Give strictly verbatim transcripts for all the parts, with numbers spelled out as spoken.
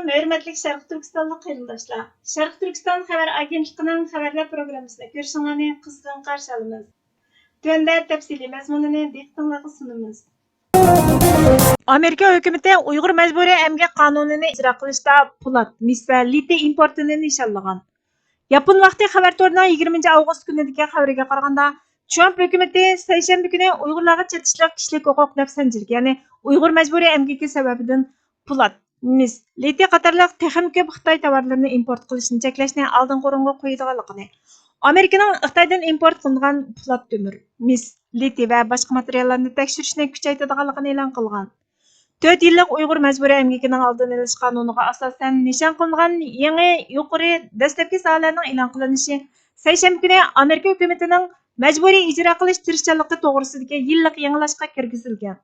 ھۆرمەتلىك شەرقىي تۈركىستانلىق قېرىنداشلار، شەرقىي تۈركىستان خەۋەر ئاگېنتلىقىنىڭ خەۋەرلەر پروگراممىسىنى كۆرۈشۈڭلارنى قىزغىن قارشى ئالىمىز. تۆۋەندە تەپسىلىي مەزمۇنىنى دىققىتىڭلارغا سۇنىمىز. ئامېرىكا ھۆكۈمىتى ئۇيغۇر مەجبۇرىي ئەمگەك قانۇنىنى ئىجرا قىلىشتا پولات، مىس ۋە لىتىي ئىمپورتىنى نىشانلىغان. ياپون ۋاقتى خەۋەر تورىنىڭ يىگىرمىنچى ئاۋغۇست كۈنىدىكى خەۋىرىگە قارىغاندا، ترامپ ھۆكۈمىتى سەيشەنبە كۈنى ئۇيغۇرلارغا چېتىشلىق كىشىلىك ھوقۇق دەپسەندىچىلىكى، يەنى ئۇيغۇر مەجبۇرىي ئەمگىكى سەۋەبىدىن پولات، مىس، لىتىي قاتارلىق تېخىمۇ كۆپ خىتاي تاۋارلىرىنى ئىمپورت قىلىشنى چەكلەشنى ئالدىنقى ئورۇنغا قويىدىغانلىقىنى، ئامېرىكىنىڭ خىتايدىن ئىمپورت قىلىنغان پولات تۆمۈر، مىس، لىتىي ۋە باشقا ماتېرىياللارنى تەكشۈرۈشنى كۈچەيتىدىغانلىقىنى ئېلان قىلغان. تۆت يىللىق ئۇيغۇر مەجبۇرىي ئەمگىكىنىڭ ئالدىنى ئېلىش قانۇنىغا ئاساسەن نىشان قىلىنغان يېڭى يۇقىرى دەسلەپكى ساھەلەرنىڭ ئېلان قىلىنىشى سەيشەنبە كۈنى ئامېرىكا ھۆكۈمىتىنىڭ مەجبۇرىي ئىجرا قىلىش تىرىشچانلىقى توغرىسىدىكى يىللىق يېڭىلاشقا كىرگۈزۈلگەن.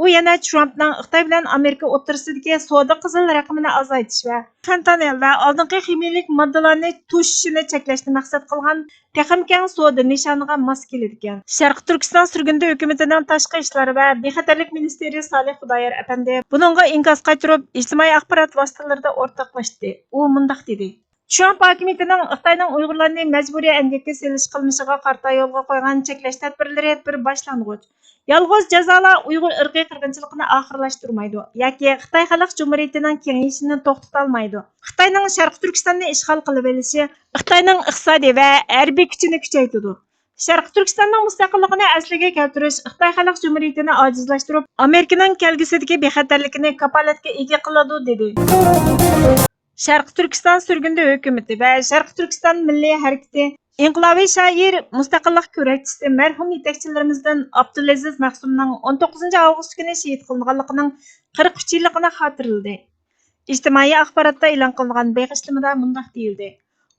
ئۇ يەنە ترامپنىڭ خىتاي بىلەن ئامېرىكا ئوتتۇرىسىدىكى سودا قىزىل رەقىمىنى ئازايتىش ۋە فېنتانىل ۋە ئالدىنقى خىمىيىلىك ماددىلارنى توشۇشىنى چەكلەشنى مەقسەت قىلغان تېخىمۇ كەڭ سودا نىشانىغا ماس كېلىدىكەن. شەرقىي تۈركىستان سۈرگۈندە ھۆكۈمىتىنىڭ تاشقى ئىشلار ۋە بىخەتەرلىك مىنىستىرى سالىھ خۇدايار ئەپەندى بۇنىڭغا ئىنكاس قايتۇرۇپ، ئىجتىمائىي ئاخبارات ۋاسىتىلىرىدا ئورتاقلاشتى. ئۇ مۇنداق دېدى: ترامپ ھاكىمىيىتىنىڭ خىتاينىڭ ئۇيغۇرلارنى مەجبۇرىي ئەمگەككە سېلىش قىلمىشىغا قارىتا يولغا قويغان چەكلەش تەدبىرلىرى بىر باشلانغۇچ. يالغۇز جازالار ئۇيغۇر ئىرقىي قىرغىنچىلىقىنى ئاخىرلاشتۇرمايدۇ ياكى خىتاي خەلق جۇمھۇرىيىتىنىڭ كېڭىيىشىنى توختىتالمايدۇ. خىتاينىڭ شەرقىي تۈركىستاننى ئىشغال قىلىۋېلىشى خىتاينىڭ ئىقتىسادىي ۋە ھەربىي كۈچىنى كۈچەيتىدۇ. شەرقىي تۈركىستاننىڭ مۇستەقىللىقىنى ئەسلىگە كەلتۈرۈش خىتاي خەلق جۇمھۇرىيىتىنى ئاجىزلاشتۇرۇپ، ئامېرىكىنىڭ كەلگۈسىدىكى بىخەتەرلىكىنى كاپالەتكە ئىگە قىلىدۇ، دېدى. شەرقىي تۈركىستان سۈرگۈندە ھۆكۈمىتى ۋە شەرقىي تۈركىستان مىللىي ھەرىكىتى ئىنقىلابىي شائىر، مۇستەقىللىق كۈرەشچىسى، مەرھۇم يېتەكچىلىرىمىزدىن ئابدۇلئەزىز مەخسۇمنىڭ ئون توققۇزىنچى ئاۋغۇست كۈنى شېھىت قىلىنغانلىقىنىڭ قىرىق ئۈچ يىللىقىنى خاتىرىلىدى. ئىجتىمائىي ئاخباراتتا ئېلان قىلىنغان بېغىشلىمىدا مۇنداق دېيىلدى: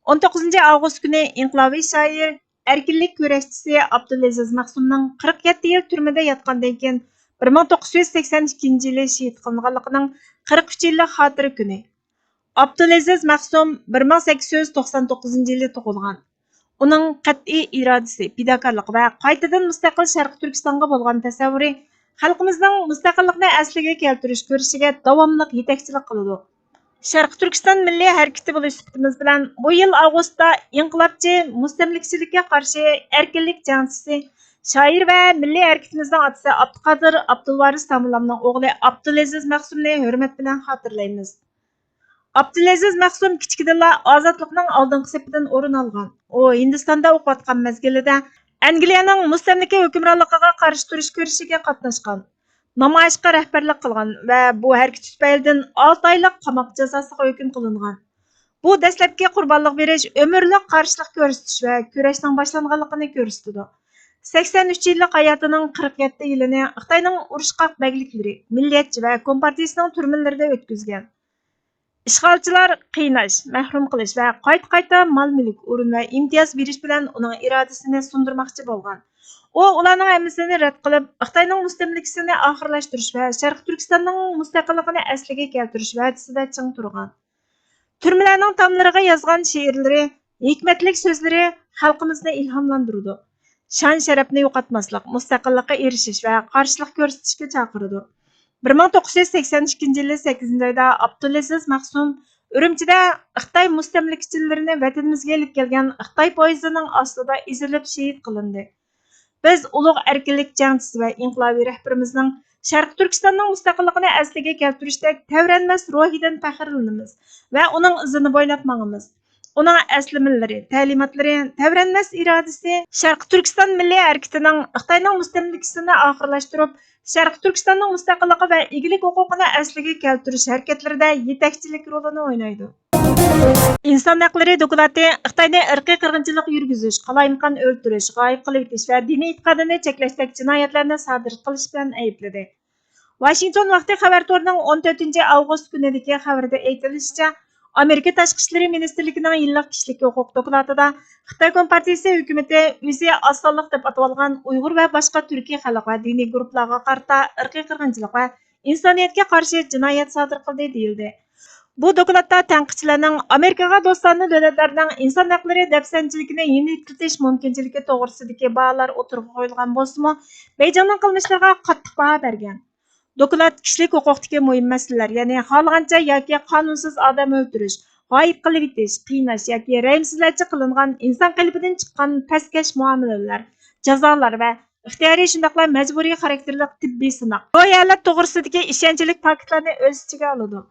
ئون توققۇزىنچى ئاۋغۇست كۈنى ئىنقىلابىي شائىر، ئەركىنلىك كۈرەشچىسى ئابدۇلئەزىز مەخسۇمنىڭ قىرىق يەتتە يىل تۈرمىدە ياتقاندىن كېيىن، بىر مىڭ توققۇز يۈز سەكسەن ئىككىنچى يىلى شېھىت قىلىنغانلىقىنىڭ قىرىق ئۈچ يىللىق خاتىرە كۈنى. ئابدۇلئەزىز مەخسۇم بىر مىڭ سەككىز يۈز توقسان توققۇزىنچى يىلى تۇغۇلغان. ئۇنىڭ قەتئىي ئىرادىسى، پىداكارلىقى ۋە قايتىدىن مۇستەقىل شەرقىي تۈركىستانغا بولغان تەسەۋۋۇرى خەلقىمىزنىڭ مۇستەقىللىقنى ئەسلىگە كەلتۈرۈش كۈرىشىگە داۋاملىق يېتەكچىلىك قىلىدۇ. شەرقىي تۈركىستان مىللىي ھەرىكىتى بولۇش سۈپىتىمىز بىلەن، بۇ يىل ئاۋغۇستتا ئىنقىلابچى مۇستەملىكىچىلىككە قارشى ئەركىنلىك جەڭچىسى، شائىر ۋە مىللىي ھەرىكىتىمىزنىڭ ئاتىسى ئابدۇقادىر ئابدۇلۋارىس داموللامنىڭ ئوغلى ئابدۇلئەزىز مەخسۇمنى ھۆرمەت بىلەن خاتىرىلەيمىز. ئابدۇلئەزىز مەخسۇم كىچىكىدىنلا ئازادلىقنىڭ ئالدىنقى سېپىدىن ئورۇن ئالغان. ئۇ ھىندىستاندا ئوقۇۋاتقان مەزگىلىدە ئەنگلىيەنىڭ مۇستەملىكە ھۆكۈمرانلىقىغا قارشى تۇرۇش كۈرىشىگە قاتناشقان، نامايىشقا رەھبەرلىك قىلغان ۋە بۇ ھەرىكىتى تۈپەيلىدىن ئالتە ئايلىق قاماق جازاسىغا ھۆكۈم قىلىنغان. بۇ دەسلەپكى قۇربانلىق بېرىش ئۆمۈرلۈك قارشىلىق كۆرسىتىش ۋە كۈرەشنىڭ باشلانغانلىقىنى كۆرسىتىدۇ. سەكسەن ئۈچ يىللىق ھاياتىنىڭ قىرىق يەتتە يىلىنى خىتاينىڭ ئۇرۇشقاق بەگلىكلىرى، مىللەتچى ۋە كومپارتىيىسىنىڭ تۈرمىلىرىدە ئۆتكۈزگەن. ئىشغالچىلار قىيناش، مەھرۇم قىلىش ۋە قايتا-قايتا مال-مۈلۈك، ئورۇن ۋە ئىمتىياز بېرىش بىلەن ئۇنىڭ ئىرادىسىنى سۇندۇرماقچى بولغان. ئۇ ئۇلارنىڭ ھەممىسىنى رەت قىلىپ، خىتاينىڭ مۇستەملىكىسىنى ئاخىرلاشتۇرۇش ۋە شەرقىي تۈركىستاننىڭ مۇستەقىللىقىنى ئەسلىگە كەلتۈرۈش ۋەدىسىدە چىڭ تۇرغان. تۈرمىلەرنىڭ تاملىرىغا يازغان شېئىرلىرى، ھېكمەتلىك سۆزلىرى خەلقىمىزنى ئىلھاملاندۇرىدۇ. شان-شەرەپنى يوقاتماسلىق، مۇستەقىللىققا ئېرىشىش ۋە قارشىلىق كۆرسىتىشكە چاقىرىدۇ. بىر مىڭ توققۇز يۈز سەكسەن ئىككىنچى يىلى سەككىزىنچى ئايدا ئابدۇلئەزىز مەخسۇم ئۈرۈمچىدە خىتاي مۇستەملىكىچىلىرىنى ۋەتىنىمىزگە ئېلىپ كەلگەن خىتاي پويىزىنىڭ ئاستىدا ئېزىلىپ شېھىت قىلىندى. بىز ئۇلۇغ ئەركىنلىك جەڭچىسى ۋە ئىنقىلابىي رەھبىرىمىزنىڭ شەرقىي تۈركىستاننىڭ مۇستەقىللىقىنى ئەسلىگە كەلتۈرۈشتەك تەۋرەنمەس روھىدىن پەخىرلىنىمىز ۋە ئۇنىڭ ئىزىنى بويلاپ ماڭىمىز. ئۇنىڭ ئەسلىمىلىرى، تەلىماتلىرى، تەۋرەنمەس ئىرادىسى شەرقىي تۈركىستان مىللىي ھەرىكىتىنىڭ خىتاينىڭ مۇستەملىكىسىنى ئاخىرلاشتۇرۇپ، شەرقىي تۈركىستاننىڭ مۇستەقىللىقى ۋە ئىگىلىك ھوقۇقىنى ئەسلىگە كەلتۈرۈش ھەرىكەتلىرىدە يېتەكچىلىك رولىنى ئوينايدۇ. ئىنسان ھەقلىرى دوكلاتى خىتاينى ئىرقىي قىرغىنچىلىق يۈرگۈزۈش، قالايمىقان ئۆلتۈرۈش، غايىب قىلىۋېتىش ۋە دىنىي ئېتىقادىنى چەكلەشتەك جىنايەتلەرنى سادىر قىلىش بىلەن ئەيىبلىدى. ۋاشىنگتون ۋاقتى خەۋەر تورىنىڭ ئون تۆتىنچى ئاۋغۇست كۈنىدىكى خەۋىرىدە ئېيتىلىشىچە، ئامېرىكا تاشقى ئىشلىرى مىنىستىرلىكىنىڭ يىللىق كىشىلىك ھوقۇق دوكلاتىدا خىتاي كومپارتىيىسى ھۆكۈمىتى ئۆزى ئاز سانلىق دەپ ئاتىۋالغان ئۇيغۇر ۋە باشقا تۈركىي خەلق ۋە دىنىي گۇرۇپپىلارغا قارىتا ئىرقىي قىرغىنچىلىق ۋە ئىنسانىيەتكە قارشى جىنايەت سادىر قىلدى، دېيىلدى. بۇ دوكلاتتا تەنقىدچىلەرنىڭ ئامېرىكىغا دوستانە دۆلەتلەرنىڭ ئىنسان ھەقلىرى دەپسەندىچىلىكىنى يېنىكلىتىش مۇمكىنچىلىكى توغرىسىدىكى باھالار ئوتتۇرىغا قويۇلغان بولسىمۇ، بېيجىڭنىڭ قىلمىشلىرىغا قاتتىق باھا بەرگەن. دوكلات كىشىلىك ھوقۇقتىكى مۇھىم مەسىلىلەر، يەنى خالىغانچە ياكى قانۇنسىز ئادەم ئۆلتۈرۈش، غايىب قىلىۋېتىش، قىيناش ياكى رەھىمسىزلەرچە قىلىنغان ئىنسان قېلىپىدىن چىققان پەسكەش مۇئامىلىلەر، جازالار ۋە ئىختىيارىي، شۇنداقلا مەجبۇرىي خاراكتېرلىق تېببىي سىناق، روھىي ھالەت توغرىسىدىكى ئىشەنچلىك پاكىتلارنى ئۆز ئىچىگە ئالىدۇ.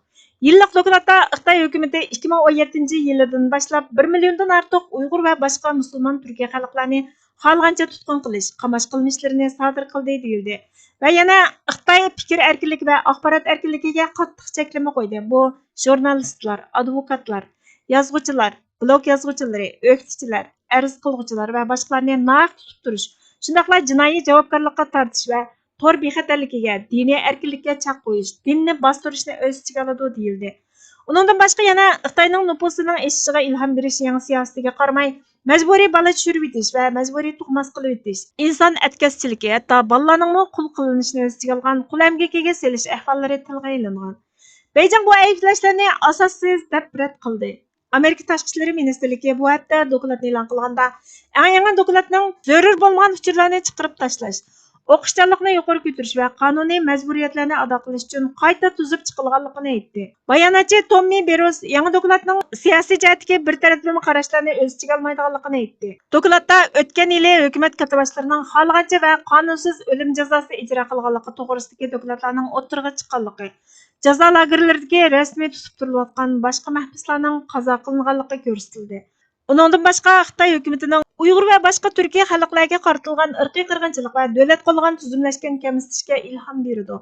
يىللىق دوكلاتتا خىتاي ھۆكۈمىتى ئىككى مىڭ ئون يەتتىنچى يىلىدىن باشلاپ بىر مىليوندىن ئارتۇق ئۇيغۇر ۋە باشقا مۇسۇلمان تۈركىي خەلقلەرنى خالىغانچە تۇتقۇن قىلىش، قاماش قىلمىشلىرىنى سادىر قىلدى دېيىلدى. ۋە يەنە خىتاي پىكىر ئەركىنلىكى ۋە ئاخبارات ئەركىنلىكىگە قاتتىق چەكلىمە قويدى. بۇ ژۇرنالىستلار، ئادۋوكاتلار، يازغۇچىلار، بىلوگ يازغۇچىلىرى، ئۆكتىچىلەر، ئەرز قىلغۇچىلار ۋە باشقىلارنى ناھەق تۇتۇپ تۇرۇش، شۇنداقلا جىنايى جاۋابكارلىققا تارتىش ۋە تور بىخەتەرلىكىگە، دىنىي ئەركىنلىككە چەك قويۇش، دىننى باستۇرۇشنى ئۆز ئىچىگە ئالىدۇ دېيىلدى. ئۇنىڭدىن باشقا يەنە خىتاينىڭ نوپۇسىنىڭ ئېشىشىغا ئىلھام بېرىش يېڭى سىياسىتىگە قارىماي، مەجبۇرىي بالا چۈشۈرۈۋېتىش ۋە مەجبۇرىي تۇغماس قىلىۋېتىش، ئىنسان ئەتكەسچىلىكى، ھەتتا بالىلارنىڭمۇ قۇل قىلىنىشىنى ئۆز ئىچىگە ئالغان قۇل ئەمگىكىگە سېلىش ئەھۋاللىرى تىلغا ئېلىنغان. بېيجىڭ بۇ ئەيىبلەشلەرنى ئاساسسىز دەپ رەت قىلدى. ئامېرىكا تاشقى ئىشلىرى مىنىستىرلىكى بۇ ھەپتە دوكلاتنى ئېلان قىلغاندا، ئەڭ يېڭى دوكلاتنىڭ زۆرۈر بولمىغان ئۇچۇرلارنى چىقىرىپ تاشلاش، ئوقۇشچانلىقنى يۇقىرى كۆتۈرۈش ۋە قانۇنىي مەجبۇرىيەتلەرنى ئادا قىلىش ئۈچۈن قايتا تۈزۈپ چىقىلغانلىقىنى ئېيتتى. باياناتچى توممى بېروس يېڭى دوكلاتنىڭ سىياسىي جەھەتتىكى بىر تەرەپلىمە قاراشلارنى ئۆز ئىچىگە ئالمايدىغانلىقىنى ئېيتتى. دوكلاتتا ئۆتكەن يىلى ھۆكۈمەت كاتتىباشلىرىنىڭ خالىغانچە ۋە قانۇنسىز ئۆلۈم جازاسى ئىجرا قىلغانلىقى توغرىسىدىكى دوكلاتلارنىڭ ئوتتۇرىغا چىققانلىقى، جازا لاگېرلىرىدىكى رەسمىي تۇتۇپ تۇرۇلۇۋاتقان باشقا مەھبۇسلارنىڭ قازا قىلىنغانلىقى كۆرسىتىلدى. ئۇنىڭدىن باشقا، خىتاي ھۆكۈمىتىنىڭ ئۇيغۇر ۋە باشقا تۈركىي خەلقلەرگە قارىتىلغان ئىرقىي قىرغىنچىلىق ۋە دۆلەت قوللىغان تۈزۈملەشكەن كەمسىتىشكە ئىلھام بېرىدۇ،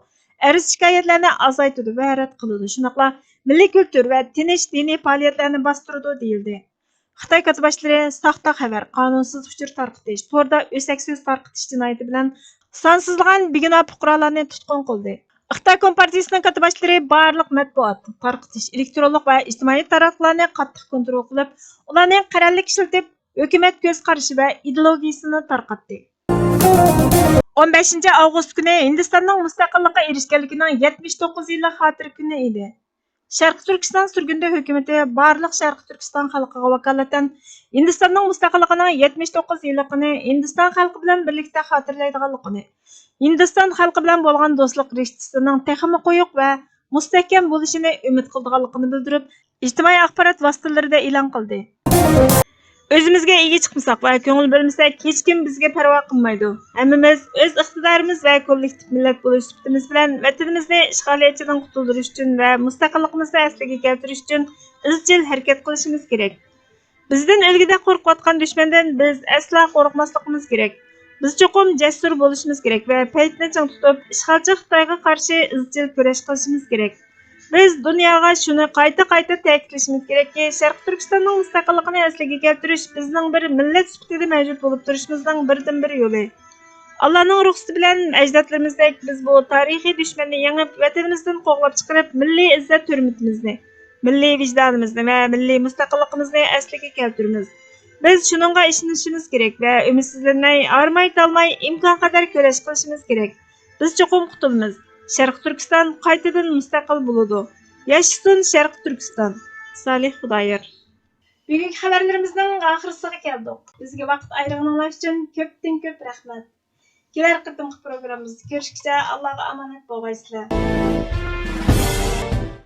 ئەرز-شىكايەتلەرنى ئازايتىدۇ ۋە رەت قىلىدۇ، شۇنداقلا مىللىي كۈلتۈر ۋە تىنچ دىنىي پائالىيەتلەرنى باستۇرىدۇ، دېيىلدى. خىتاي كاتتىباشلىرى ساختا خەۋەر، قانۇنسىز ئۇچۇر تارقىتىش، توردا ئۆسەك سۆز تارقىتىش جىنايىتى بىلەن سانسىزلىغان بىگۇناھ پۇقرالارنى تۇتقۇن قىلدى. خىتاي كومپارتىيىسىنىڭ كاتتىباشلىرى بارلىق مەتبۇئات، تارقىتىش، ئېلېكترونلۇق ۋە ئىجتىمائىي تاراتقۇلارنى قاتتىق كونترول قىلىپ، ئۇلارنى قەرەللىك ئىشلىتىپ، ھۆكۈمەت كۆز قارىشى ۋە ئىدېئولوگىيىسىنى تارقاتتى. ئون بەشىنچى ئاۋغۇست كۈنى ھىندىستاننىڭ مۇستەقىللىققا ئېرىشكەنلىكىنىڭ يەتمىش توققۇز يىللىق خاتىرە كۈنى ئىدى. شەرقىي تۈركىستان سۈرگۈندە ھۆكۈمىتى بارلىق شەرقىي تۈركىستان خەلقىگە ۋاكالىتەن ھىندىستاننىڭ مۇستەقىللىقىنىڭ يەتمىش توققۇز يىللىقىنى ھىندىستان خەلقى بىلەن بىرلىكتە خاتىرىلەيدىغانلىقىنى، ھىندىستان خەلقى بىلەن بولغان دوستلۇق رىشتىسىنىڭ تېخىمۇ قويۇق ۋە مۇستەھكەم بولۇشىنى ئۈمىد قىلىدىغانلىقىنى بىلدۈرۈپ، ئىجتىمائىي ئاخبارات ۋاسىتىلىرىدە ئېلان قىلدى. ئۆزىمىزگە ئىگە چىقمىساق ۋە كۆڭۈل بۆلمىسەك، ھېچكىم بىزگە پەرۋا قىلمايدۇ. ھەممىمىز ئۆز ئىقتىدارىمىز ۋە كوللېكتىپ مىللەت بولۇش سۈپىتىمىز بىلەن ۋەتىنىمىزنى ئىشغالىيەتچىدىن قۇتۇلدۇرۇش ئۈچۈن ۋە مۇستەقىللىقىمىزنى ئەسلىگە كەلتۈرۈش ئۈچۈن ئىزچىل ھەرىكەت قىلىشىمىز كېرەك. بىزدىن ئۆلگۈدەك قورقۇۋاتقان دۈشمەندىن بىز ئەسلا قورقماسلىقىمىز كېرەك. بىز چوقۇم جەسۇر بولۇشىمىز كېرەك ۋە پەيتنى چىڭ تۇتۇپ، ئىشغالچى خىتايغا قارشى ئىزچىل كۈرەش قىلىشىمىز كېرەك. بىز دۇنياغا شۇنى قايتا-قايتا تەكىتلىشىمىز كېرەككى، شەرقىي تۈركىستاننىڭ مۇستەقىللىقىنى ئەسلىگە كەلتۈرۈش بىزنىڭ بىر مىللەت سۈپىتىدە مەۋجۇت بولۇپ تۇرۇشىمىزنىڭ بىردىنبىر يولى. ئاللانىڭ رۇخسىتى بىلەن ئەجدادلىرىمىزدەك بىز بۇ تارىخىي دۈشمەننى يېڭىپ، ۋەتىنىمىزدىن قوغلاپ چىقىرىپ، مىللىي ئىززەت-ھۆرمىتىمىزنى، مىللىي ۋىجدانىمىزنى ۋە مىللىي مۇستەقىللىقىمىزنى ئەسلىگە كەلتۈرىمىز. بىز شۇنىڭغا ئىشىنىشىمىز كېرەك ۋە ئۈمىدسىزلەنمەي، ھارماي-تالماي ئىمكانقەدەر كۈرەش قىلىشىمىز كېرەك. بىز چوقۇم قۇتۇلىمىز. شەرقىي تۈركىستان قايتىدىن مۇستەقىل بولىدۇ. ياشىسۇن شەرقىي تۈركىستان! سالىھ خۇدايار. بۈگۈنكى خەۋەرلىرىمىزنىڭ ئاخىرسىغا كەلدۇق. بىزگە ۋاقىت ئايرىغىنىڭلار ئۈچۈن كۆپتىن كۆپ رەھمەت. كېلەر قېتىمقى پروگراممىمىزدا كۆرۈشكىچە ئاللاغا ئامانەت بولغايسىلەر.